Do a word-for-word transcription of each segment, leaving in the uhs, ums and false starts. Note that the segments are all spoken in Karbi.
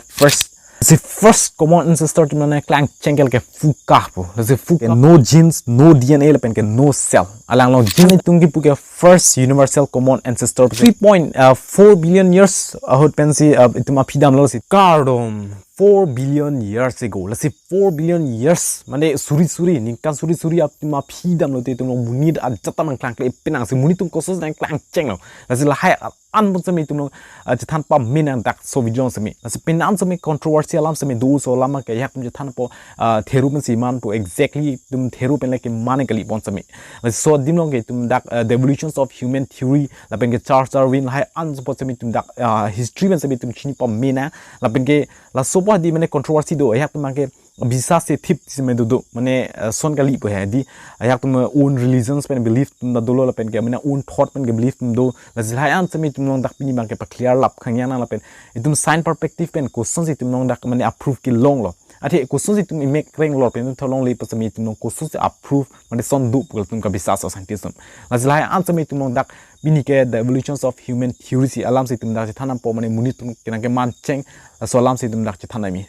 First, si first common ancestor atum nangklangcheng ke lake Fuka pu. Lasi Fuka, no genes, no D N A lapen ke no cell. Alang along gene atum kipu ke first universal common ancestor. Three point four billion years ahut pensi, uh, itum aphi damlo si. Kardom, four billion years ago. Lasi four billion years, mane suri suri, ningkan suri suri atum aphi damlote itum along monit ajat ta nangklangkle penang si, monit atum kosonsi nangklangchenglo. Lasi lahai an pon seme itum along, uh, chethan pame nang dak laso video along seme. Lasi penang seme controversy alam seme do, laso alam ke ajahak atum chethanpo, uh, theory pensi manpo, exactly itum theory pen lake mane kali pon seme. Laso adim along ke itum dak, uh, the evolutions of human theory lapen ke Charles Darwin, lahai an pon seme itum dak, uh, history pen seme itum chini pame nang. Lapen ke laso apot di mane controversy do, ajahak atum ke bisa si thip seme dodo, mane, eh, son kali pu he di, ajahak atum own religions pen belief atum ta dolo lapen ke mane own thought pen ke belief atum do. Lasi lahai an seme itum along dak pini abang ke pa clear lap khang yang nang lapen itum science perspective pen kosonsi itum along dak mane approve kelonglo, athe kosonsi itum imek renglo pen itum tholongle pu seme itum along kosonsi approve mane son do pu itum kabisas scientist atum. Lasi lahai an seme itum along dak pini ke the evolutions of human theory si alam si itum dak chethan dampo, mane monit atum kenang kemancheng, laso alam si itum dak chethan dam me.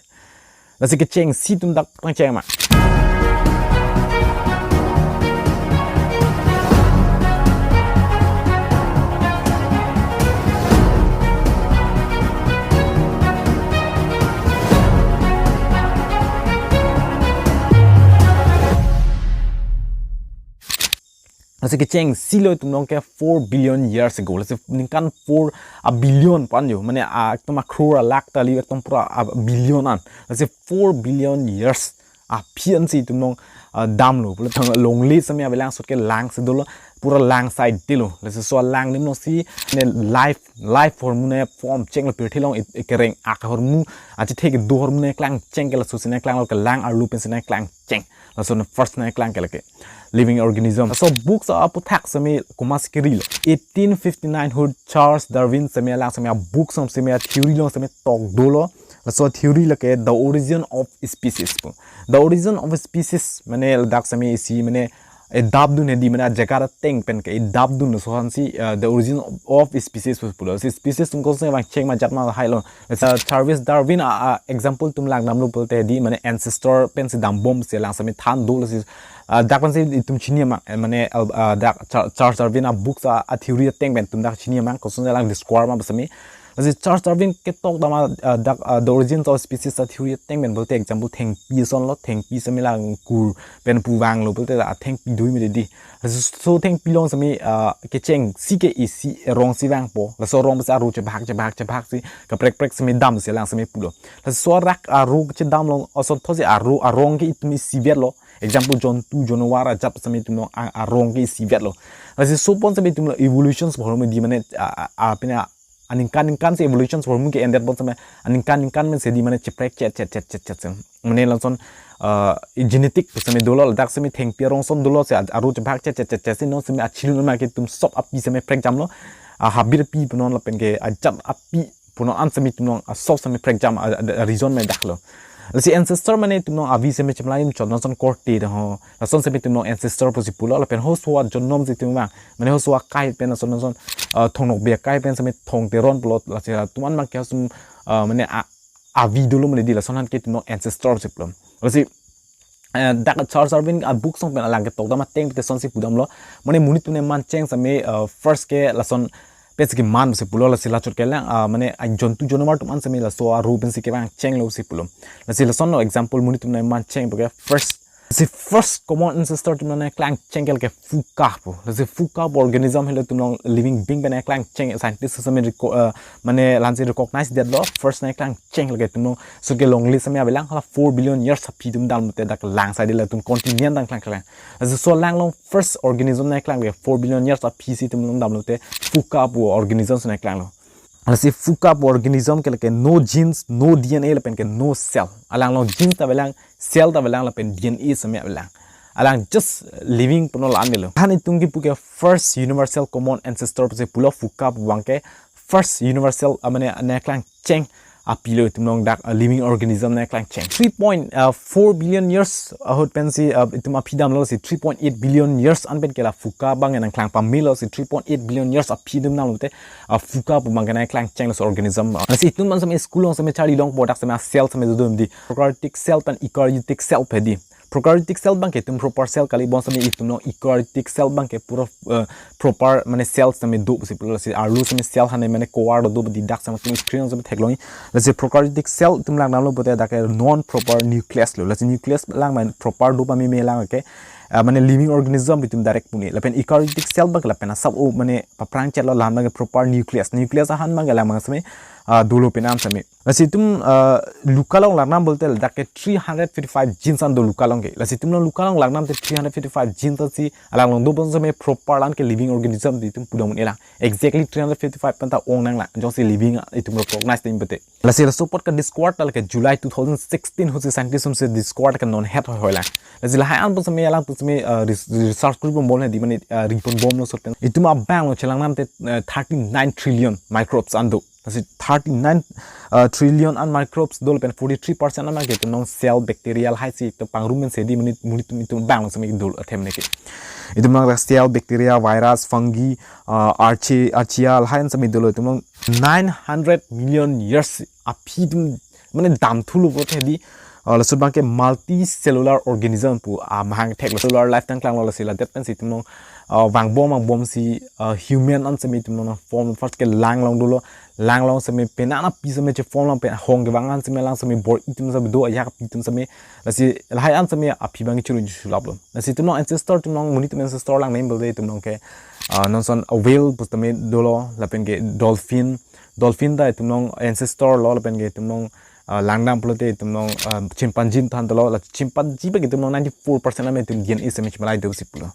Lasi kechengsi itum dak nangcheng ma. Lasi kechengsi lo itum along ke four billion years ago. Lasi ningkan four a billion pan jo. Mane a ekdom a crore a lakh ta kali, ekdom pura a billion an. Lasi four billion years aphi ansi itum along, uh, damlo. Pule thang longle seme avelang, sot ke lang si dolo. Pura lang side dilo. Lasi laso lang adim along si ne life, life ahormu ne form chenglo, pirthe along ik-, ikereng ak ahormu, achethe kedo ahormu nangklangcheng ke laso si nangklanglo, kelang arlo pensi nangklangcheng. Laso ne first nangklang ke lake living organism. Laso books aputhak seme komat si kerilo. Eighteen fifty-nine ahut Charles Darwin seme alang seme a books along seme a theory along seme tok dolo. Laso theory lake The Origin of Species pu. The Origin of Species mane ladak seme isi mane idapdun he di, mane ajaga ateng pen ke idapdun, laso aphan si, uh, The Origin of Species pu pulo. Si species atum kosonsi vangcheng ma, jat ma hailo. Lasi Charles Darwin a, a example itum lang damlo pulote di, mane ancestor pensi dambom si alang seme than dolo si, uh, dak pensi itum chini ma, eh, mane, uh, dak Char-, Charles Darwin a books a, a theory ateng pen itum dak chini ma, kosonsi alang discover ma pu seme. Lasi Charles Darwin ketok dam a, ah, dak, ah, The Origins of Species a theory ateng pen pulote example thengpi asonlo, thengpi seme lang kur pen pu vanglo pulote la thengpi do-i me di. Lasi laso thengpi along seme, ah, kechengsi ke isi rong si vangpo. Laso rong pensi aro chebahak, chebahak, chebahak si kaprek prek seme dam si alang seme pulo. Lasi laso arak aro chedam along asonthotsi aro, arong ke itum isivetlo. Example jontu, jonawar ajat seme itum along a-, arong ke isivetlo. Lasi laso pon seme itum along evolutions ahormu di mane, a, a, a, pine a, aningkan ningkan si evolutions ahormu ke-endet pon seme aningkan ningkan pen si di mane cheprek chet chet chet chet chet si. Mane lason, uh, genetic seme dolo, ladak seme thengpi arong ason dolo si a-, aro chebahak chet chet chet chet si non seme achilun ma ke itum sop api seme prekjamlo. A, habit api punon lapen ke ajat api punon an seme itum along, a, sop seme prekjam a, a, a reason me daklo. Lasi ancestor mane itum along avi seme chemlai imchot, lason korte de ho. Lason seme itum along ancestor pusi pulo, lapen halaso ajonom si itum vang. Mane halaso akai pen lason, lason, ah, Thong Nokbe akai pen seme Thong Teron pulo, lasi atum an abang ke halaso, ah, mane a, avi dolo mane di, lason aphan ke itum along ancestor si pulo. Lasi, eh, dak Charles Darwin a books along pen alang ketok dam ateng pen te lasonsi pudamlo. Mane monit atum nangmancheng seme, eh, first ke lason pensi keman si pulo, lasi lachot ke lang, ah, mane a jontu jonawar atum an seme laso aro pensi kevangchenglo si pulo. Lasi lasonlo example monit atum nangmancheng pu ke first. Si first common ancestor atum nangklangcheng ke lake Fuka pu. Lasi Fuka pu organism helo itum along living being pen nangklangcheng, scientist seme reco-, eh, mane la-ansi recognize detlo, first nangklangcheng lake itum along. Laso ke longle seme avelang, hala four billion years aphi itum damlote dak lang side latum continent nangklang klang. Lasi laso lang along first organism nangklang lake four billion years aphi si itum along damlote Fuka pu organism si nangklanglo. Lasi Fuka pu organism ke lake no genes, no D N A lapen ke no cell. Alang along genes ta avelang, cell ta avelang lapen D N A seme avelang. Alang just living punon la-an melo. Han itum kipu ke first universal common ancestor pusi pulo Fuka pu abang ke first universal, ah, mane nangklangcheng apilo itum along dak, uh, living organism nangklang cheng. Three point four billion years ahut pensi, uh, itum aphi damlo si three point eight billion years an pen ke la Fucca abang nangklang pamelo si three point eight billion years aphi damlo te, uh, Fucca pu abang ke nangklang cheng laso organism. Uh, si itum an same school along same charli longpo dak same cell same dodun di. Prokaryotic cell pen eukaryotic cell pu hedi. Prokaryotic cell abang ke itum proper cell kali, bonsitame itum along eukaryotic cell abang ke pura, eh, proper mane cell sitame do pusi pulo. Lasi arlo sitame cell hane mane core do do di dak sitame itum screen sitame theklong. Lasi prokaryotic cell itum lang damlo pulote dak ke non proper nucleus lo. Lasi nucleus lang mane proper do pameme lang ke, eh, mane living organism itum direct pu ne. Lapen eukaryotic cell abang ke lapen asap o mane paprang chetlo, la abang ke proper nucleus. Nucleus ahan abang ke lang abang sitame, ah, dolo penang sitame. Lasi itum, ah, Fucca along lang dam pulote dak ke three hundred fifty-five genes an do Fucca along ke. Lasi itum along Fucca along lang dam te three hundred fifty-five genes an si alang along do bonsitame proper la-an ke living organism di itum pudam un-e lang. Exactly three hundred fifty-five pen ta ong nang lang. Jongsi living, ah, itum recognize te impete. Lasi laso apot ka discover ta la ke July two thousand sixteen ahut si scientist atum si discover ke non het hoi hoi lang. Lasi lahai an pu sitame alangtum sitame, ah, res-, research kori pon bom hedi mane, ah, ri pon bomlo sot pen. Itum abang along chelang dam te, eh, thirty-nine trillion microbes an do. Lasi thirty-nine, uh, trillion an microbes do lapen forty-three percent an abang ke itum along cell bacteria lahai si itum pangrum pensi hedi monit, monit itum, itum abang along sitame dolo athe mene ke. Itum along cell bacteria, virus, fungi, uh, archaea, archaea lahai an sitame dolo itum along nine hundred million years aphi itum mane damthulo pulote hedi, uh, laso abang ke multicellular organism pu, ah, mahang thek lo cellular life nangklanglo lasi ladet pensi itum along, uh, vangbom vangbom si, uh, human an sitame itum along form first ke lang along dolo, lang along sitame penang aphi sitame che form lang pen ahong kevang an sitame lang sitame bor-i atum sitame do, ayak aphi atum sitame. Lasi lahai an sitame aphi abang ke churu chulaplo. Lasi itum along ancestor itum along monit atum ancestor lang nem pulote itum along ke, ah, non ason whale pu sitame dolo lapen ke dolphin. Dolphin ta itum along ancestor lo lapen ke itum along, ah, lang dam pulote itum along, ah, chimpanzee than dolo, la chimpanzee abang ke itum along ninety-four percent an itum D N A sitame chemalai do si pulo.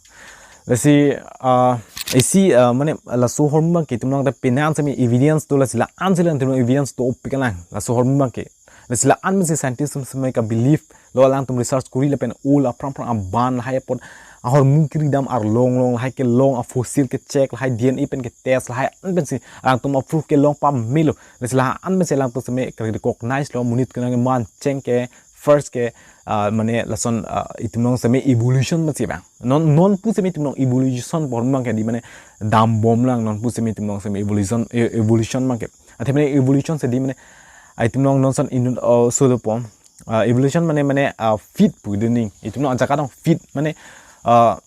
Lasi, ah, isi, ah, mane laso ahormu abang ke itum along ta penang sitame evidence do, lasi la-an si la itum along evidence dopik lang laso ahormu abang ke. Lasi la-an pensi scientist atum sitame ka believe lo, alangtum research kori lapen o la aphrang aphrang aban lahai apot ahormu kiri dam arlong long lahai kelong, afossil ke check lahai, D N A pen ke test lahai an pensi alangtum approve kelong pamelo. Lasi la-an pensi alangtum sitame ka recognize lo monit kenang man cheng ke first ke, ah, mane lason, ah, itum along sitame evolution pensi abang. Non, non pu sitame itum along evolution pu ahormu abang ke hedi mane dambom lang, non pu sitame itum along sitame evolution, e-, evolution abang ke. Athe mane evolution si hedi mane, ah, itum along non ason inut, oh, so dopo. Ah, evolution mane, mane, ah, fit pu dun ning. Itum along ajak along fit mane, ah,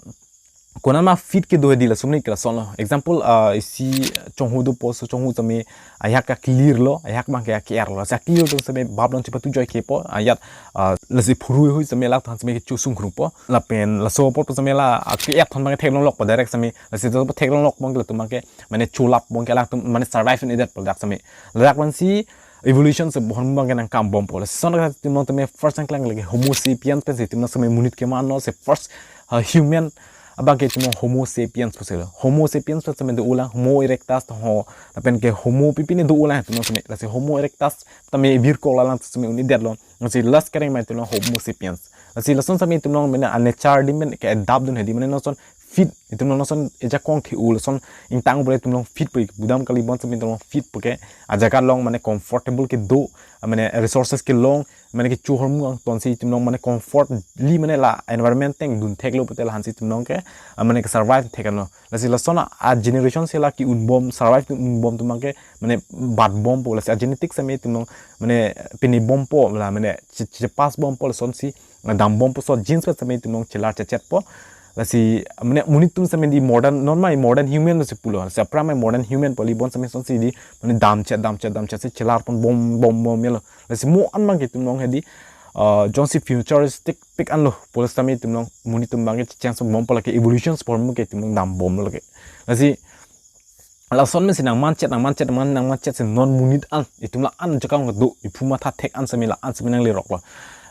konat ma fit kedo hedi laso monit ke lason lo. Example, ah, isi chonghu dopo, so chonghu sitame ayak ke clear lo, ayak abang ke ke-er lo. Lasi clear atum sitame bap along chepatu joi kepo, ajat, ah, lasi phurui hui sitame lak than sitame kecho sungkrungpo. Lapen laso apot sitame la, ah, ke-er than abang ke theklong lokpo direct sitame. Lasi laso apot theklong lok abang ke latum abang ke mane cholap abang ke latum mane survive un-edetpo dak sitame. Ladak pensi evolution si ahormu abang ke nangkambompo. Lason ka itum along tame first nangklang lagi Homo sapiens pensi itum along sitame monit kemanlo si first, uh, human abang ke itum along Homo sapiens pusi lo. Homo sapiens pen sitame do-o lang, Homo erectus to ho, lapen ke Homo pipine do-o lang itum along sitame. Lasi Homo erectus tame birkok la lang sitame un-edetlo. Lasi last kereng ma itum along Homo sapiens. Lasi lason sitame itum along mane a nature adim pen ke adapt dun hedi mane non ason fit, itum along non ason ejakong ke-o lason ingtang pura itum along fit pu pudam kali, bonsitame itum along fit pu ke ajak along mane comfortable kedo, mane resources kelong, mane kecho ahormu angton si itum along mane comfortly mane la environment ateng dun theklo pulote la-an si itum along ke, ah, mane ke survive thek anlo. Lasi lason a generation si la ke-unbom, survive ke-unbom atum abang ke mane batbompo. Lasi a genetic sitame itum along mane pinebompo la mane che-, che-, pass bompo, lason si dambompo, so genes pen sitame itum along chelar chechetpo. Lasi mane monit atum sitame hedi modern, non ma modern human si pulo. Lasi aphrang ma modern human pu kali, bonsitame lasonsi hedi mane damchet, damchet, damchet si chelar pon bom, bom, bom melo. Lasi mo an abang ke itum along hedi, uh, jongsi futuristic pik anlo pulo sitame itum along monit atum abang ke checheng so bompo, lake evolution si ahormu ke itum along dambomlo lake. Lasi lason pensi nangmanchot, nangmanchot, nangman, nangmanchot si non monit an, itum la-an jakong kedo, iphu matha thek an sitame la-an sitame nangleroklo.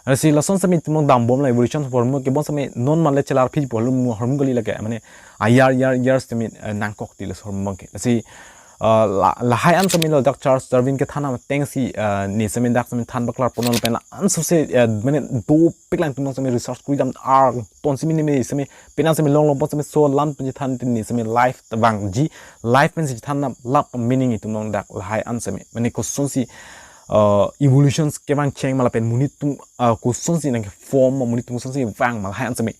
Lasi lason sitame itum along dambomlo evolution si ahormu ke, bonsitame non ma le chelar phi pu ahormu, ahormu kali lake, mane ayar, yar, yar sitame, eh, nangkok ti laso ahormu abang ke. Lasi, eh, la, lahai an sitame lo dak Charles Darwin kethan ateng si, eh, ne sitame dak sitame than paklar ponlo pen la-an so si, eh, mane dopik lang itum along sitame research kori dam ar ton si mini mini sitame penang sitame longlong pon sitame so lam pen chethan tin ne sitame life ta vangji, life pensi chethan dam lap meaning itum along dak lahai an sitame. Mane kosonsi, uh, evolutions kevang cheng ma lapen monit atum, uh, kosonsi nangkeform ma, monit atum kosonsi vang ma, lahai an seme.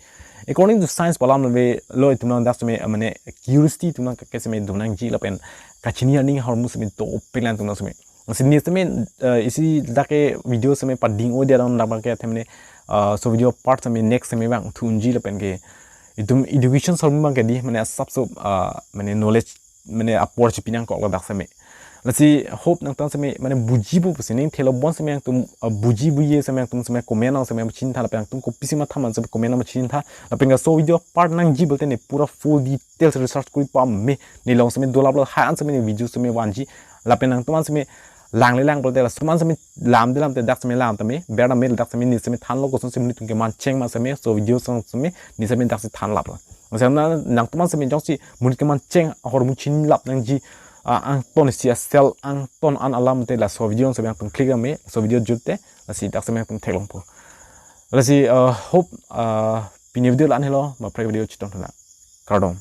According to science pu alam lave lo, itum nang dak seme, uh, mane curiosity itum nang ke seme do nangji lapen kachini aning ahormu seme dopik lang itum nang seme. Lasi ne seme, uh, isi dak ke video seme pading-o dia dong dak abang ke athe mane, uh, laso video part seme next seme vangthu unji lapen ke itum education ahormu abang ke dei mane asapso, uh, mane knowledge mane apor chipi nangkok lo dak seme. Lasi hope nangtum seme mane buji pu pusi ning thelo bon seme nangtum, uh, buji buji seme nangtum seme comment nang seme pachini tha lapen nangtum kopisi matha ma seme comment nang pachini tha lapen ke laso video part nangji pulote ne pura full details research kori pame, ne along seme dolap lo, lahai an seme ne video seme vanji lapen nangtum an seme langle lang pulote laso an seme lamde lamte dak seme lam tame, ber tame dak seme ne seme thanlo kosonsi monit atum keman cheng ma seme laso video song seme ne seme daksi thanlap lo. Lasi nang, nangtum an seme jongsi monit keman cheng ahormu chinilap nangji, ah, angton isi asel angton an alam te laso video seme nangtum click tame, laso video jut te, lasi dak seme nangtum theklongpo. Lasi, uh, hope, uh, pini video la-an helo, ma prek video chetong thana. Kardom.